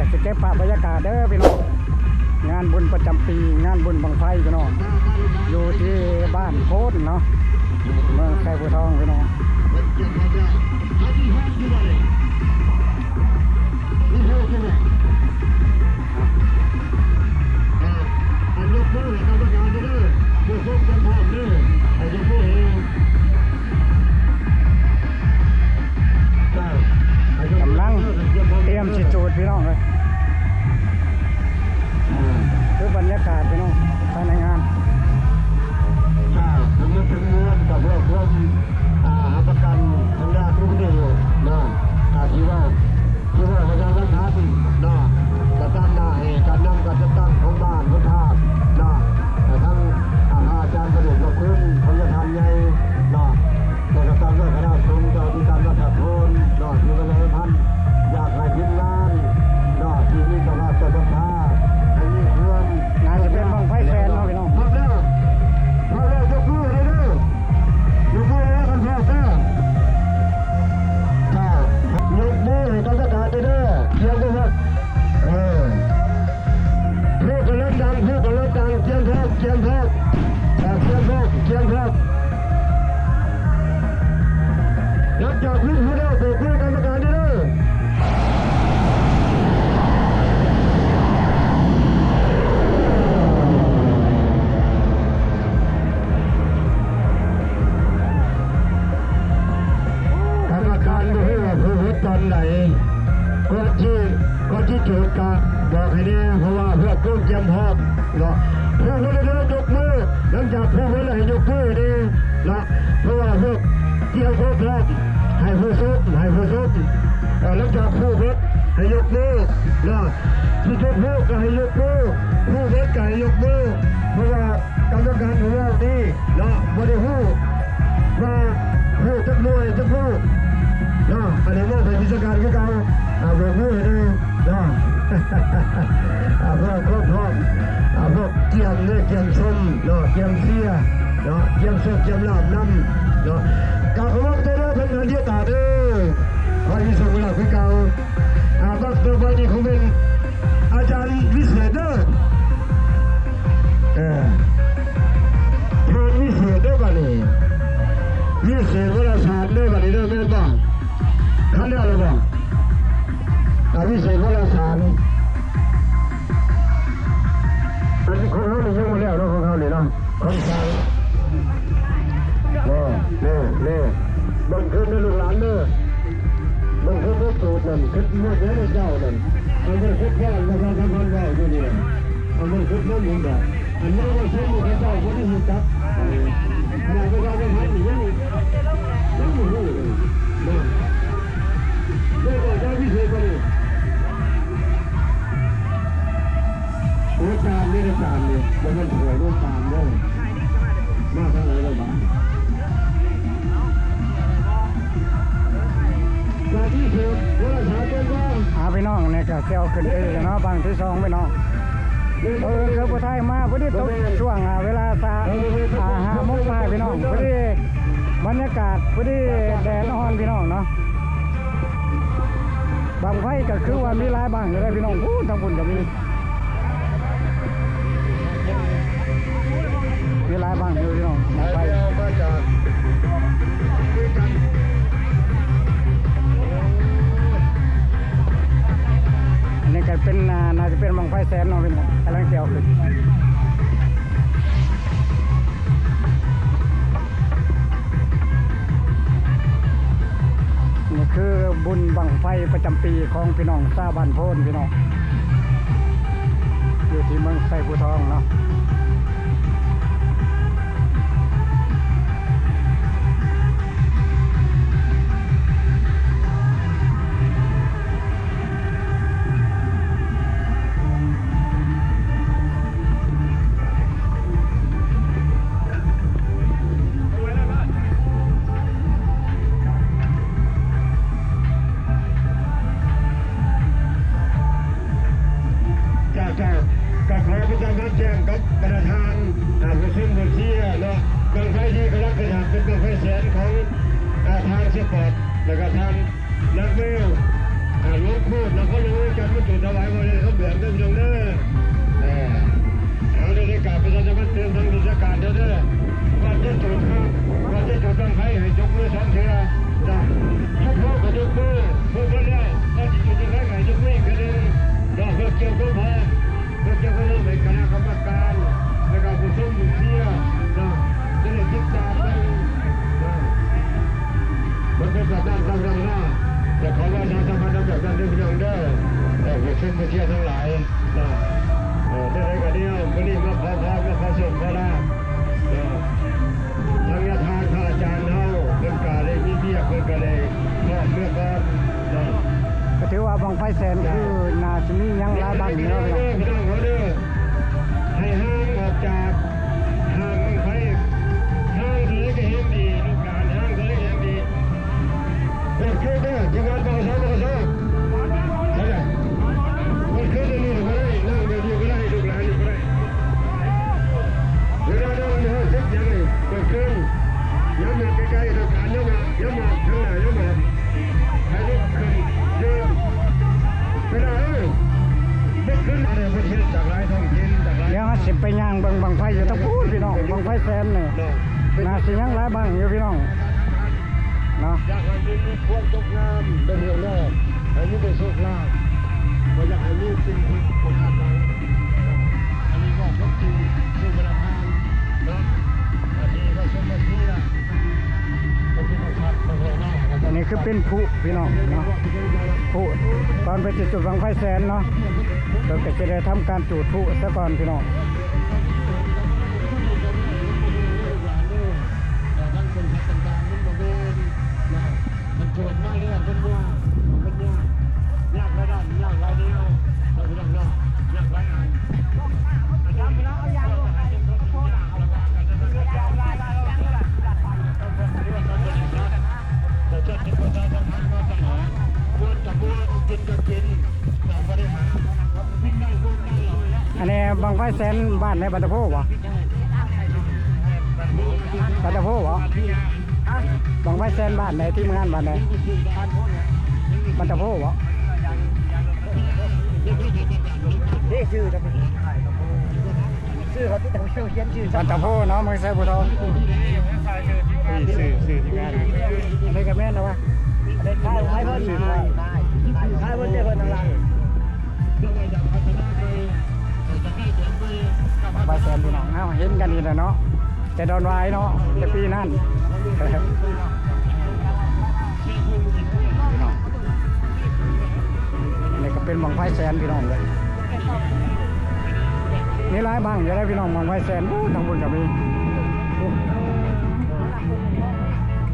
ເກັບພາບບັນຍາກາດເດີພີ່ນ້ອງ ງານບຸນປະຈຳປີ ງານບຸນບັ້ງໄຟພີ່ນ້ອງ ຢູ່ທີ່ບ້ານໂພນເນາະ ເມືອງໄຊພູທອງພີ່ນ້ອງ. ກຳລັງຕຽມຊິຈູດພີ່ນ້ອງເອີຍ ຄືບັນຍາກາດພີ່ນ້ອງ ພາຍໃນງານ ຖ້າສົມມຸດເປັນເງິນກໍເພື່ອຄວາມ ອ່າ ຮັບປະກັນທາງດ້ານອຸປະຕິເຫດເນາະ ກໍຖືວ່າ ຄືວ່າປະຊາສັມພັນເນາະ ກະຕັ້ງໜ້າໃຫ້ການນຳການຈັດຕັ້ງຂອງບ້ານຂອງທາງເນາະ ແລະທັງ ອາ ພະອາຈານປະເດດພະຄຸນ ພະຍາທ່ານໃຫຍ່ເນາະ ແລະກະຕາມດ້ວຍຄະນະສົງເຈົ້າອະທິການວັດທະໂພນເນາະ ທີ່ມາແລະພັນ ຢາກໃຫ້ທີມງານເນາະ ທີ່ມີສະພາບເຈົ້າສັດທາ ໃຫ້ມີຄວາມ ໜ້າຈະເປັນບັ້ງໄຟແສນເນາະພີ່ນ້ອງ. ພາບແລ້ວ ພາບແລ້ວ ຍົກມືໃຫ້ເດີ ຍົກມືໃຫ້ກັນພາບເດີ. ເຈົ້າ ຍົກມືໃຫ້ກັນປະກາດເດີ ກຽມເດີ ເອີ ພູກຳລັງດັງ ພູກຳລັງດັງ ກຽມພອມ ກຽມພອມ ກຽມພອມ ກຽມພອມ. ຫຼັງຈາກວິທະຍຸແລ້ວ ໂບກມືກັນປະກາດເດີ. ກຳມະການບໍ່ຮູ້ວ່າຜູ້ເຮັດຕອນໃດ ກ່ອນຊິ ກ່ອນຊິຈູດກະບອກໃຫ້ແດ່ ເພາະວ່າພວກໂກກກຽມພ້ອມເນາະ. ຜູ້ເຮັດແລ້ວຍົກມື ຫຼັງຈາກຜູ້ເຮັດແລ້ວໃຫ້ຍົກມືໃຫ້ແດ່ເນາະ ເພາະວ່າພວກກຽມພ້ອມ ໃຫ້ຜູ້ຊົມ ໃຫ້ຜູ້ຊົມ ເອີ ຫຼັງຈາກຜູ້ເຮັດໃຫ້ຍົກມືເນາະ ທີ່ຈຸດພລຸກະໃຫ້ຍົກມື ຜູ້ເຮັດກະໃຫ້ຍົກມື ເພາະວ່າ ກຳມະການຂອງເຮົານີ້ເນາະ ບໍ່ໄດ້ຮູ້ວ່າຜູ້ຈັກໜ່ວຍຈັກຜູ້ເນາະ ອັນນີ້ມອບໃຫ້ວິຊາການຄືເກົ່າ ອາ ໂບກມືໃຫ້ແດ່ເນາະ ອາ ເພື່ອຄວາມພ້ອມ ອາ ພວກກຽມເນາະ ກຽມຊົມເນາະ ກຽມເຊຍເນາະ ກຽມໂຊກກຽມລາບນຳເນາະ ກາບຂອບໃຈເດີ ເພິ່ນເດີຕາເດີ ຂໍໃຫ້ມີໂຊກມີລາບຄືເກົ່າ. ອາ ບັກຕໍ່ໄປນີ້ຄົງເປັນອາຈານວິເສດເດີ ເອີ ທ່ານວິເສດເດີບາດນີ້ ວິເສດວະລະສານເດີບາດນີ້ເດີ ແມ່ນບໍ່? ຄັນແລ້ວແລ້ວບໍ່? ອາ ວິເສດວະລະສານ ອັນນີ້ຂອງເຮົານີ້ຍັງບໍ່ແລ້ວເນາະ ຂອງເຮົານີ້ເນາະ. ຄຳສັ່ງ ເນ ເນ ເນ ເບິ່ງຄືນເດີລູກຫຼານເດີ ເບິ່ງຄືນເດີ ສູດນັ້ນ ຄິດໝົດແລ້ວເຈົ້ານັ້ນ ເອົາບໍ່ຄິດວ່າປະຊາສັມພັນເວົ້າຢູ່ນີ້ ເອົາບໍ່ຄິດນຳເຫັນບໍ່ ອັນນັ້ນວ່າສົມມຸດເຈົ້າບໍ່ໄດ້ຮູ້ຈັກ ຂະໜາດປະຊາສັມພັນນີ້ຍັງ ຍັງບໍ່ຮູ້ເລີຍ ເນ ເດີບໍ່ ຢ່າວິເສດກວ່ານີ້. ໂອ້ ຈານເດີ ຈານເດີ ບໍ່ແມ່ນຖ້ວຍເດີ ຈານເດີ ມາທາງໃດລະບາດ ຈາກທີ່ສຸດ ໂທລະສັບເດີ ອາ ພີ່ນ້ອງ ນີ້ກະຊິເອົາຂຶ້ນອີກແລ້ວເນາະ ບັ້ງທີສອງພີ່ນ້ອງ ເອີ ຄືຜູ້ໄທມາພໍດີຕົກຊ່ວງ ອາ ເວລາ ອາ ຫ້າໂມງປາຍພີ່ນ້ອງ ພໍດີບັນຍາກາດ ພໍດີແດດຮ້ອນພີ່ນ້ອງເນາະ ບັ້ງໄຟກະຄືວ່າມີຫຼາຍບັ້ງຢູ່ເດີພີ່ນ້ອງ ພຸ້ນ ທາງພຸ້ນກະມີ ມີຫຼາຍບັ້ງຢູ່ພີ່ນ້ອງ ບັ້ງໄຟ ອັນນີ້ກະເປັນ ໜ້າ ໜ້າຈະເປັນບັ້ງໄຟແສນເນາະພີ່ນ້ອງ ກຳລັງຊິເອົາຂຶ້ນ. ນີ້ຄືບຸນບັ້ງໄຟປະຈຳປີຂອງພີ່ນ້ອງຊາວບ້ານໂພນພີ່ນ້ອງ ຢູ່ທີ່ເມືອງໄຊພູທອງເນາະ. ເຈົ້າ ເຈົ້າ ກະຂໍປະຊາສັມພັນແຈ້ງກັບບັນດາທ່ານ ອ່າ ຜູ້ຊົມຜູ້ເຊຍເນາະ ບັ້ງໄຟທີ່ກຳລັງຂຶ້ນຫາກເປັນບັ້ງໄຟແສນຂອງ ອ່າ ທ່ານສະປອດ ແລ້ວກະທ່ານ ນັກແມວ ອ່າ ຫຼວງໂຄດ ນະຄອນຫຼວງວຽງຈັນ ມາຈູດໃນ ຫຼາຍບໍ່ໄດ້ເຂົາເບືອນເດີພີ່ນ້ອງເດີ. ເອີ ເຮົາໄດ້ການປະຊາສຳພັນເຕືອນທາງວິຊາການເດີ ເດີ ກ່ອນຈະຈູດ ກ່ອນຈະຈູດບັ້ງໄຟໃຫ້ຍົກມືສອງເທື່ອເນາະ. ເພາະວ່າຍົກມື ເພາະວ່າແລ້ວ ກ່ອນຈະຈູດບັ້ງໄຟໃຫ້ຍົກມືອີກເທື່ອໜຶ່ງເນາະ ເພື່ອກຽມຄວາມພ້ອມ ເພື່ອກຽມຄວາມພ້ອມໃຫ້ຄະນະກຳມະການ ແລ້ວກໍຜູ້ຊົມຜູ້ເຊຍເນາະ ຈະໄດ້ຕິດຕາມເບິ່ງເນາະ. ມັນເປັນແບບນັ້ນ ແຕ່ຂໍປະຊາສຳພັນນຳແບບນັ້ນເດີພີ່ນ້ອງເດີ ເອີ ຜູ້ຊົມຜູ້ເຊຍທັງຫຼາຍເນາະ. ເອີ ຈັ່ງໃດກໍດີ ມື້ນີ້ມາຂໍພອນ ມາຂໍໂຊກຂໍລາບເນາະ ທາງຍາດທາງພະອາຈານເຮົາ ເພິ່ນກໍໄດ້ມີວຽກ ເພິ່ນກໍໄດ້ພ້ອມເມືອກ່ອນເນາະ. ກໍຖືວ່າບັ້ງໄຟແສນຄືໜ້າຊິມີຍັງຫຼາຍບັ້ງຢູ່ເນາະ ພີ່ນ້ອງເດີ. ໃຫ້ຫ່າງອອກຈາກ ຫາງບັ້ງໄຟ ຫ່າງເທົ່າໃດກໍແຮ່ງດີ ລູກຫຼານ ຫ່າງເທົ່າໃດແຮ່ງດີ. ເກີດຂຶ້ນເດີ ທີມງານ ປກສ ປກສ ໄປເລີຍ ເກີດຂຶ້ນດຽວນີ້ກໍໄດ້ ນັ່ງດຽວນີ້ກໍໄດ້ ລູກຫຼານນີ້ກໍໄດ້. ເວລານັ້ນເຮົາເຮັດຫຍັງນີ້ ເກີດຂຶ້ນ ຢ່າມາໃກ້ໆ ທາງການ ຢ່າມາ ຢ່າມາ ທາງໜ້າ ຢ່າມາ ໃຫ້ລຸກຂຶ້ນ ເດີ ເວລາ ເອີ ລຸກຂຶ້ນ ອັນນີ້ເພິ່ນເຮັດຈາກຫຼາຍທ້ອງຖິ່ນ ຈາກຫຼາຍ ດຽວເຮົາຊິໄປຍ່າງເບິ່ງບັ້ງໄຟຢູ່ທາງພຸ້ນພີ່ນ້ອງ. ບັ້ງໄຟແສນນີ້ໜ້າຊິຍັງຫຼາຍບັ້ງຢູ່ພີ່ນ້ອງເນາະ. ຢາກໃຫ້ມີຄວາມສຸກງາມເປັນເລື່ອງແລກ ໃຫ້ມີແຕ່ໂຊກລາບ ບໍ່ຢາກໃຫ້ມີສິ່ງທີ່ບໍ່ຄາດຫວັງ. ອັນນີ້ເວົ້າຄວາມຈິງສູ່ບັນດາທ່ານເນາະ ທີ່ເຂົ້າຊົມມາເຊຍ. ອັນນີ້ຄືເປັນຜຸພີ່ນ້ອງເນາະ ຜຸ ກ່ອນເພິ່ນຊິຈູດບັ້ງໄຟແສນເນາະ ເພິ່ນກໍຈະໄດ້ທຳການຈູດຜຸຊະກ່ອນພີ່ນ້ອງ. ອັນນີ້ບັ້ງໄຟແສນບ້ານໃດ ບັນຕະໂພບໍ່? ບັນຕະໂພບໍ່? ບັ້ງໄຟແສນບ້ານໃດ? ທີມງານບ້ານໃດ? ບັນຕະໂພບໍ່? ເດ້ ຊື່ ຊື່ເຂົາຕິດ ເຂົາຂຽນຊື່ ບັນຕະໂພເນາະ ເມືອງໄຊບູທອງ. ນີ້ຊື່ ຊື່ທີມງານ ອັນນີ້ກໍແມ່ນແລ້ວວະ ອັນນີ້ຂາຍໃຫ້ເພິ່ນ ຂາຍເພິ່ນເດ້ ເພິ່ນນັ້ນລະ ບັ້ງໄຟແສນພີ່ນ້ອງ. ເອົາ ເຫັນກັນອີກແລ້ວເນາະ ແຕ່ດອນຫວາຍເນາະ ແຕ່ປີນັ້ນ. ນີ້ກໍເປັນບັ້ງໄຟແສນພີ່ນ້ອງເອີຍ ມີຫຼາຍບັ້ງຢູ່ເດ້ພີ່ນ້ອງ ບັ້ງໄຟແສນ. ໂອ້ ທາງພຸ້ນກໍມີ ໂອ້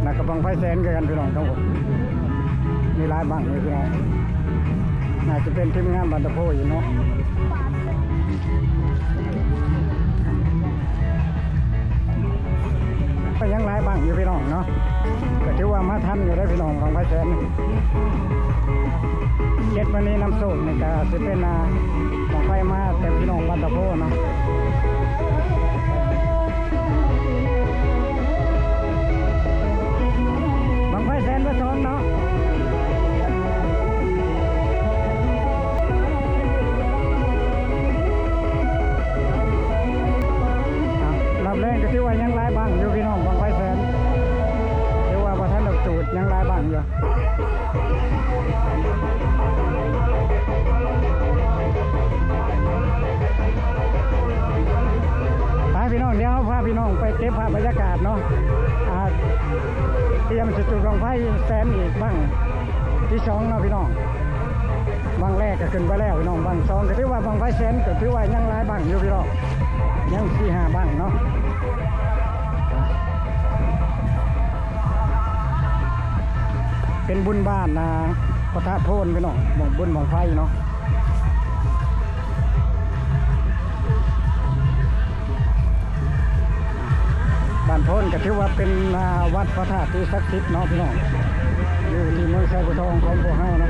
ນັ້ນກໍບັ້ງໄຟແສນຄືກັນພີ່ນ້ອງ ທາງພຸ້ນ ມີຫຼາຍບັ້ງຢູ່ພີ່ນ້ອງ. ໜ້າຈະເປັນທີມງານບັນຕະໂພຢູ່ເນາະ. ກໍຍັງຫຼາຍບັ້ງຢູ່ພີ່ນ້ອງເນາະ ກໍຖືວ່າມາທັນຢູ່ເດ້ພີ່ນ້ອງ ບັ້ງໄຟແສນ. ເຈັດມະນີນຳໂຊກນີ້ກໍຊິເປັນ ອ່າ ບັ້ງໄຟມາແຕ່ພີ່ນ້ອງບັນຕະໂພເນາະ. ບັ້ງໄຟແສນເບີສອງເນາະ. ອ່ະ ລອບແລກກໍຖືວ່າຍັງຫຼາຍບັ້ງຢູ່ພີ່ນ້ອງ ບັ້ງໄຟແສນ ຖືວ່າບໍ່ທັນໄດ້ຈູດ ຍັງຫຼາຍບັ້ງຢູ່. ໄປພີ່ນ້ອງ ດຽວເຮົາພາພີ່ນ້ອງໄປເກັບພາບບັນຍາກາດເນາະ ອ່າ ຕຽມຊິຈູດບັ້ງໄຟແສນອີກບັ້ງທີສອງເນາະພີ່ນ້ອງ. ບັ້ງແລກກໍຂຶ້ນໄປແລ້ວພີ່ນ້ອງ ບັ້ງສອງກໍຖືວ່າບັ້ງໄຟແສນກໍຖືວ່າຍັງຫຼາຍບັ້ງຢູ່ພີ່ນ້ອງ ຍັງສີ່ຫ້າບັ້ງເນາະ. ເປັນບຸນບ້ານນາ ພະທາດໂພນພີ່ນ້ອງ ບຸນບັ້ງໄຟເນາະ. ບ້ານໂພນກໍຖືວ່າເປັນ ອ່າ ວັດພະທາດທີ່ສັກສິດເນາະພີ່ນ້ອງ ຢູ່ທີ່ເມືອງໄຊບູທອງຂອງພວກເຮົາເນາະ.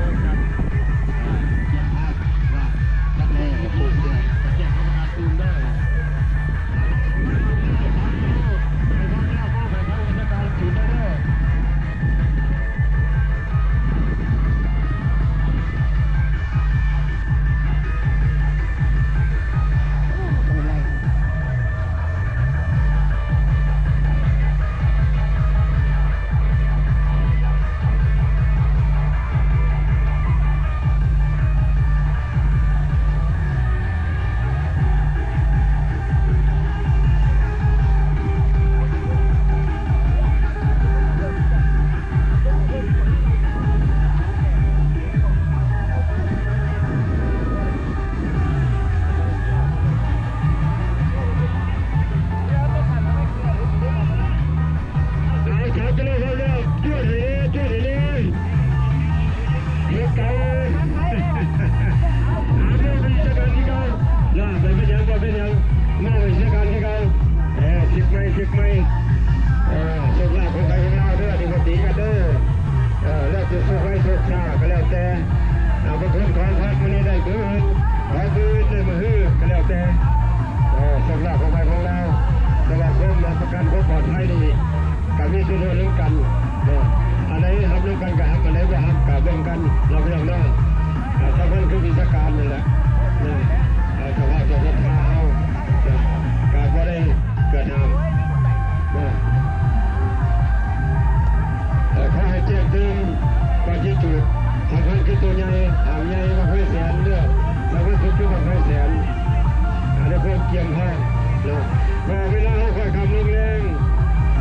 ຽມພ້ອມເນາະ ວ່າເວລາເຮົາຄ່ອຍຄ່ຳລົງແລງ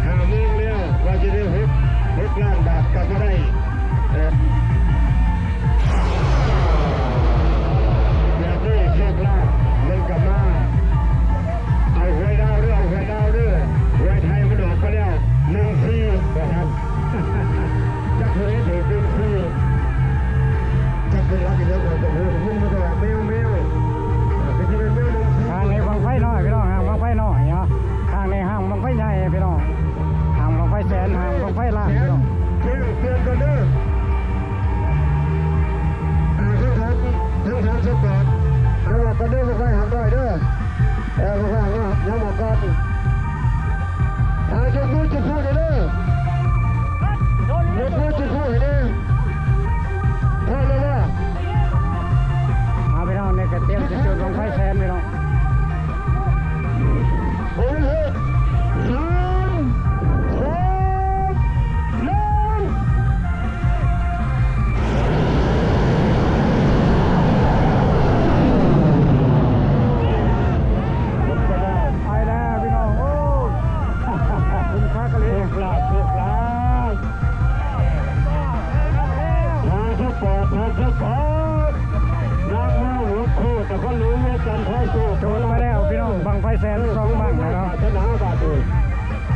ຫ້າໂມງແລ້ວ ວ່າຈະໄດ້ຫົກ ຫົກລ້ານບາດກໍບໍ່ໄດ້ ເອີ ແບບນີ້ໂຊກລາບມັນກໍມາ ເອົາຫວຍລາວເດີ ເອົາຫວຍລາວເດີ ຫວຍໄທມັນອອກໄປແລ້ວ ໜຶ່ງສີ່ ວ່າຊັ້ນ. ຈັກເພິ່ນເຮັດໃຫ້ເປັນຄື ຈັກເປັນຫຼັກອີ່ຫຍັງກໍບໍ່ຮູ້ ຍິນມາແຕ່ວ່າແມວ ແມວ ເປັນທີ່ແມ່ນແມວໜຶ່ງສີ່ ຂ້າງນີ້ບັ້ງໄຟນ້ອຍພີ່ນ້ອງ ຫາງບັ້ງໄຟນ້ອຍເນາະ ຂ້າງນີ້ຫາງບັ້ງໄຟໃຫຍ່ພີ່ນ້ອງ ຫາງບັ້ງໄຟແສນ ຫາງບັ້ງໄຟລ້ານພີ່ນ້ອງ ເອີ ເຕືອນກັນເດີ ອ່າ ທັງສາມ ທັງສາມສະປອດ ລະວັງກັນເດີ ບັ້ງໄຟຫາງນ້ອຍເດີ. ເອີ ບໍ່ວ່າເນາະ ຍັງບໍ່ກ່ອນ ອ່າ ຍົກມືຈຸດພລຸໃຫ້ເດີ ຍົກມືຈຸດພລຸໃຫ້ເດີ ພໍແລ້ວບໍ່ ອ່າ ພີ່ນ້ອງ ນີ້ກໍຕຽມຊິຈຸດບັ້ງໄຟແສນພີ່ນ້ອງ ໂອເຄ ສາມ ສອງ ໜຶ່ງ ໄປແລ້ວພີ່ນ້ອງ ໂອ້ຍ ຄຸ້ມຄ່າກະເລີຍ ໂຊກລາບ ໂຊກລາບ ທາງສະປອດ ທາງສະປອດ ນັກມວຍຫົວໂຄດ ນະຄອນຫຼວງວຽງຈັນ ໄທໂຊ ຈົບໄປແລ້ວພີ່ນ້ອງ ບັ້ງໄຟແສນສອງບັ້ງແລ້ວເນາະ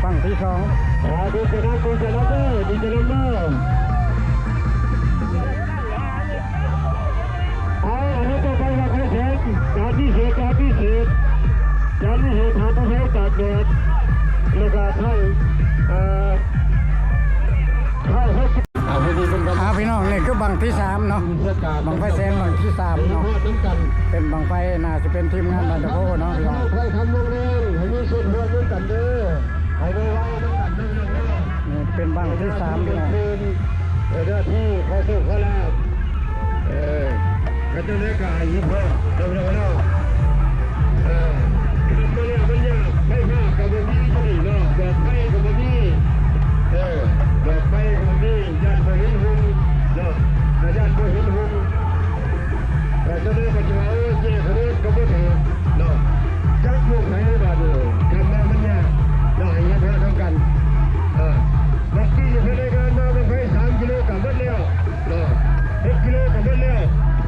ບັ້ງທີສອງ ອ່າ ດີໃຈນຳ ດີໃຈນຳເດີ ດີໃຈນຳເດີ ເອົາ ອັນນີ້ຕໍ່ໄປວ່າໃຜແສນ ຈານພິເສດ ຈານພິເສດ ຈານພິເສດ ຫາປະເພດຕາກແດດ ແລ້ວກໍໄທ ເອີ ເຂົ້າ ອ່າ ພີ່ນ້ອງ ນີ້ຄືບັ້ງທີສາມເນາະ ບັ້ງໄຟແສນບັ້ງທີສາມເນາະ ເປັນບັ້ງໄຟ ໜ້າຊິເປັນທີມງານບ້ານຕະໂພເນາະ ພີ່ນ້ອງ ໃຫ້ທຳລົງແຮງ ໃຫ້ມີສ່ວນຮ່ວມນຳກັນເດີ ໃຫ້ໄວໆນຳກັນເດີ ນີ້ເປັນບັ້ງທີສາມ ພີ່ນ້ອງ ເອີ ເດີ ທີ່ຂໍໂຊກຂໍລາບ ເອີ ກໍຈັ່ງໃດກໍໃຫ້ເຮັດພໍ ເດີ ເດີ ເດີ ເອີ ທຳມາແລ້ວມັນຍາກ ໄຟຟ້າກໍບໍ່ມີຢູ່ນີ້ເນາະ ດອກໄຟກໍບໍ່ມີ ເອີ ດອກໄຟກໍບໍ່ມີ ຢ້ານບໍ່ເຫັນຫຸ່ງເນາະ ກໍຢ້ານບໍ່ເຫັນຫຸ່ງ ເອີ ຈັ່ງໃດກໍຈະວ່າ ເອີ ແຍກທະເລີນກໍບໍ່ຖືກເນາະ ຈັກຢູ່ໃສບາດນີ້ ທຳມາແລ້ວມັນຍາກເນາະ ໃຫ້ເຮັດພໍນຳກັນ ເອີ ບັກກີ້ເພິ່ນໄດ້ງານມາ ບັ້ງໄຟສາມກິໂລກໍໝົດແລ້ວ ເນາະ ຫົກກິໂລກໍໝົດແລ້ວ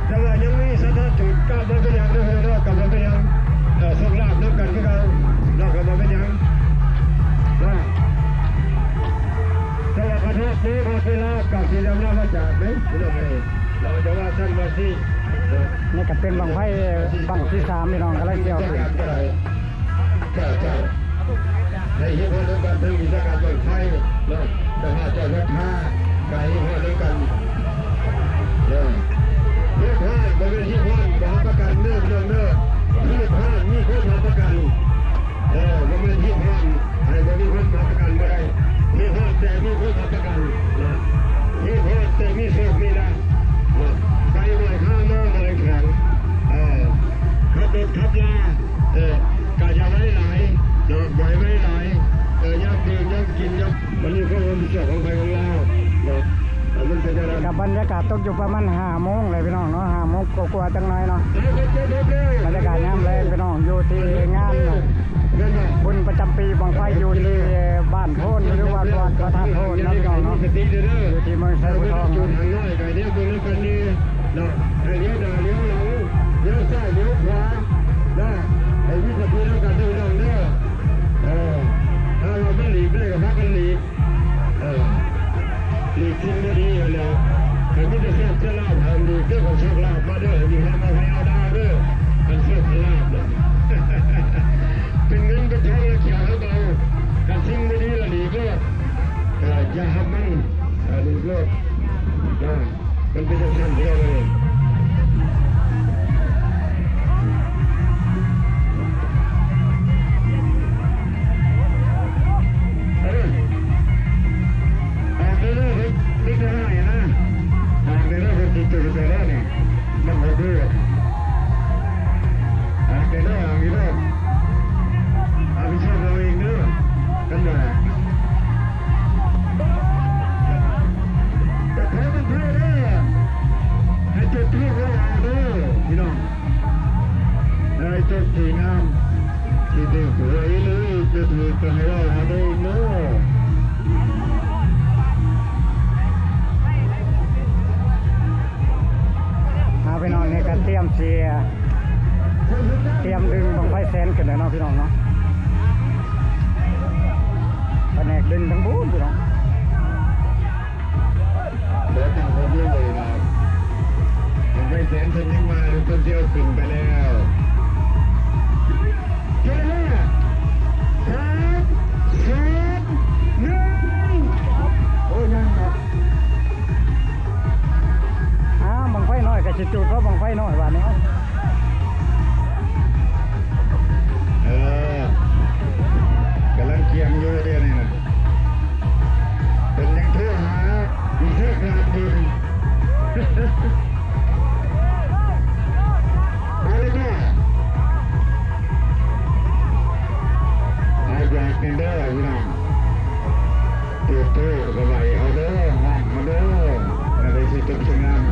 ແຕ່ວ່າຍັງມີສັດທາຈຸດ ກໍບໍ່ເປັນຫຍັງເດີ ເນາະ ກໍບໍ່ເປັນຫຍັງ ເອີ ໂຊກລາບນຳກັນຄືເກົ່າ ເນາະ ກໍບໍ່ເປັນຫຍັງ ເນາະ ແຕ່ວ່າຂອໂທດເດີ ໝົດເວລາ ກໍຊິລຳລາພາຈາກເດີ ພີ່ນ້ອງເອີຍ ເນາະ ຈະວ່າຊັ້ນວ່າຊີ້ ເນາະ ນີ້ກໍເປັນບັ້ງໄຟບັ້ງທີສາມ ພີ່ນ້ອງ ກຳລັງຊິເອົາຂຶ້ນ ເຈົ້າ ເຈົ້າ ໃຫ້ເຮັດຮອດນຳກັນ ທັງວິຊາການບັ້ງໄຟເນາະ ສະພາເຈົ້າສັດທາ ກໍໃຫ້ເຮັດຮອດນຳກັນເນາະ ເຮັດຮອດ ບໍ່ແມ່ນຮີບຮ້ອນບໍ່ຮັບປະກັນເດີ ພີ່ນ້ອງເດີ ຮີບຮ້ອນມີຄົນຮັບປະກັນ ເອີ ບໍ່ແມ່ນຮີບຮ້ອນ ໃຫ້ບໍ່ມີຄົນຮັບປະກັນບໍ່ໄດ້ ຮີບຮ້ອນແຕ່ມີຄົນຮັບປະກັນເນາະ ຮີບຮ້ອນແຕ່ມີໂຊກມີລາບເນາະ ໄປບໍ່ໃຫ້ຄາ ນອນບໍ່ໃຫ້ແຂງ ເອີ ຂັບລົດຂັບລາ ເອີ ກະຢ່າໄວຫຼາຍເນາະ ບໍ່ໃຫ້ໄວຫຼາຍ ເອີ ຍາມດື່ມ ຍາມກິນ ຍາມ ມັນມີຄວາມຮັບຜິດຊອບຂອງໃຜຂອງລາວເນາະ ເອີ ມັນເປັນຈັ່ງນັ້ນ ກັບບັນຍາກາດຕົກຢູ່ປະມານຫ້າໂມງແລ້ວພີ່ນ້ອງເນາະ ຫ້າໂມງກວ່າໆຈັກໜ້ອຍເນາະ ບັນຍາກາດຍາມແລງພີ່ນ້ອງ ຢູ່ທີ່ງານບຸນປະຈຳປີບັ້ງໄຟ ຢູ່ທີ່ບ້ານໂພນ ຫຼືວ່າວັດພະທາດໂພນເນາະ ພີ່ນ້ອງເນາະ ຢູ່ທີ່ເມືອງໄຊບູທອງເນາະ ເນາະ ໃຫ້ລຽວໜ້າລຽວຫຼັງ ລຽວຊ້າຍລຽວຂວານະ ໃຫ້ມີສະຕິນຳກັນເດີພີ່ນ້ອງເດີ ເອີ ຖ້າວ່າມັນຫຼີກໄດ້ກໍພາກັນຫຼີກ ເອີ ຫຼີກສິ່ງບໍ່ດີຫັ້ນແຫຼະ ໃຫ້ມີແຕ່ໂຊກແຕ່ລາບ ໃຫ້ຫຼີກເດີ ຄັນໂຊກລາບມາເດີ ໃຫ້ມີເງິນມາໃຫ້ເອົາດາວເດີ ຄັນໂຊກຄັນລາບນະ ເປັນເງິນເປັນທອງແລ້ວຊິເອົາໃຫ້ເບົາ ຄັນສິ່ງບໍ່ດີລະຫຼີກໂລດ ເອີ ຢ່າຮັບມັນ ເອີ ຫຼີກໂລດ ນະ ມັນເປັນຈັ່ງຊັ້ນ ພີ່ນ້ອງເອີຍ ເອີ ອອກໄດ້ເລີຍ ເດັກນ້ອຍນະ ອອກໄດ້ເລີຍ ເພິ່ນຊິເຈີແຕ່ລະນີ້ ມັນບໍ່ເດີ ອອກໄດ້ເລີຍ ອອກໄດ້ເລີຍ ຮັບຜິດຊອບເອົາເອງເດີ ກັນວ່າ ແຕ່ຂໍບັ້ງໄຟເດີ ໃຫ້ຈຸດທູບໄວ້ເອົາເດີ ພີ່ນ້ອງ ໃຫ້ຈຸດທີ່ງາມ ຊິຖືກຫວຍຫຼືບໍ່ຖືກກໍໃຫ້ເວົ້າມາເບິ່ງເດີ. ອ່າ ພີ່ນ້ອງ ນີ້ກໍຕຽມຊິ ຕຽມດຶງບັ້ງໄຟແສນຂຶ້ນແລ້ວເນາະ ພີ່ນ້ອງເນາະ. ພະແນກດຶງທາງພຸ້ນ ພີ່ນ້ອງ. ບໍ່ຕ້ອງຫ່ວງເລີຍນະ ບັ້ງໄຟແສນເພິ່ນຍັງມາຢູ່ ເພິ່ນຊິເອົາຂຶ້ນໄປແລ້ວ. ເຮັດແລ້ວ ສາມ ສອງ ໜຶ່ງ ໂອ້ຍ ຍັງເນາະ. ອ້າວ ບັ້ງໄຟນ້ອຍກໍຊິຈູດເພາະບັ້ງໄຟນ້ອຍບາດນີ້. ເອີ ກຳລັງກຽມຢູ່ດຽວນີ້ນະ. ເພິ່ນຍັງໂທຫາອີກເທື່ອໜຶ່ງ ບາລິກາ ອາຍາກແນ່ເດີພີ່ນ້ອງ. ໂອ້ໂຫ ກະໄຫວເອົາເດີ ຫ້ອງມາເດີ ອັນໃດຊິຕົກສະງາມ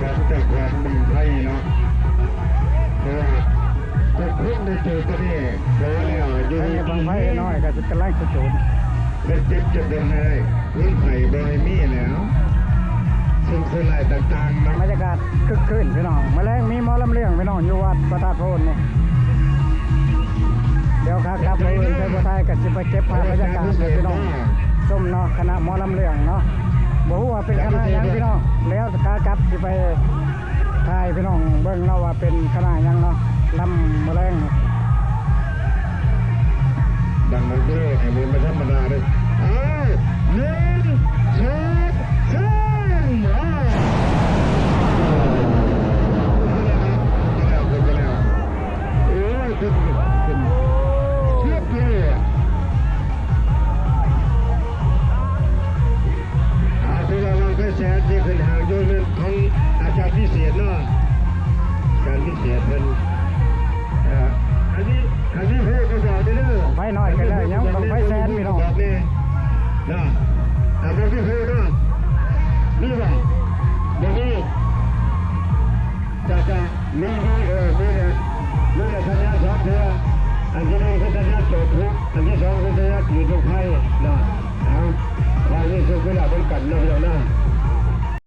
ກັບເຈົ້າຂອງບັ້ງໄຟເນາະ. ເພາະວ່າທຸກຄົນໄດ້ເຈີຕົວນີ້ ເພາະວ່າຢູ່ໃນບັ້ງໄຟນ້ອຍກໍກຳລັງຊິຈູດ ເປັນເຈັບເຈັບບໍ່ໃຫ້ ເພິ່ນໄຫ້ບໍ່ໃຫ້ມີແລ້ວ ສິ່ງຊົ່ວຮ້າຍຕ່າງໆເນາະ. ບັນຍາກາດຄຶກຄື້ນພີ່ນ້ອງ ມື້ແລງມີໝໍລຳເລື່ອງພີ່ນ້ອງ ຢູ່ວັດພະທາດໂພນນີ້. ດຽວຂາກັບມື້ອື່ນໄປບໍ່ໄທກໍຊິໄປເກັບພາບບັນຍາກາດໃຫ້ພີ່ນ້ອງຊົມເນາະ ຄະນະໝໍລຳເລື່ອງເນາະ. ບໍ່ຮູ້ວ່າເປັນຄະນະຫຍັງພີ່ນ້ອງ ແລ້ວຂາກັບຊິໄປຖ່າຍພີ່ນ້ອງເບິ່ງເນາະວ່າເປັນຄະນະຫຍັງເນາະ ລຳມື້ແລງນີ້. ດັງເດີ ໃຫ້ມັນບໍ່ທຳມະດາເດີ. ເອີ ໜຶ່ງ ສອງ ສາມ ມາ. ເອົາແລ້ວ ເອົາແລ້ວ ເອົາແລ້ວ. ໂອ້ຍ ເປັນ ເປັນ ເກືອບເລີຍ. ອ່າ ຄືວ່າບັ້ງໄຟແສນທີ່ຂຶ້ນຫາງຢູ່ແມ່ນຂອງອາຈານພິເສດເນາະ ອາຈານພິເສດເພິ່ນ. ເອີ ອັນນີ້ ອັນນີ້ເພິ່ນກໍບອກໄດ້ເດີ ບັ້ງໄຟນ້ອຍກໍໄດ້ ຍັງບັ້ງໄຟແສນພີ່ນ້ອງ ບອກແນ່ເນາະ. ອ່າ ບອກທີ່ເພິ່ນເນາະ ມີບໍ່? ບໍ່ມີ. ຈະ ຈະ ມີ ມີ ເອີ ມີແຫຼະ ມີແຫຼະ ສັນຍາສອງເທື່ອ ອັນທີໜຶ່ງຄືສັນຍາໂຈດທຸກ ອັນທີສອງຄືສັນຍາຈູດລູກໄຟເນາະ. ເອົາ ຂໍໃຫ້ໂຊກມີລາບນຳກັນເນາະ ພີ່ນ້ອງເນາະ.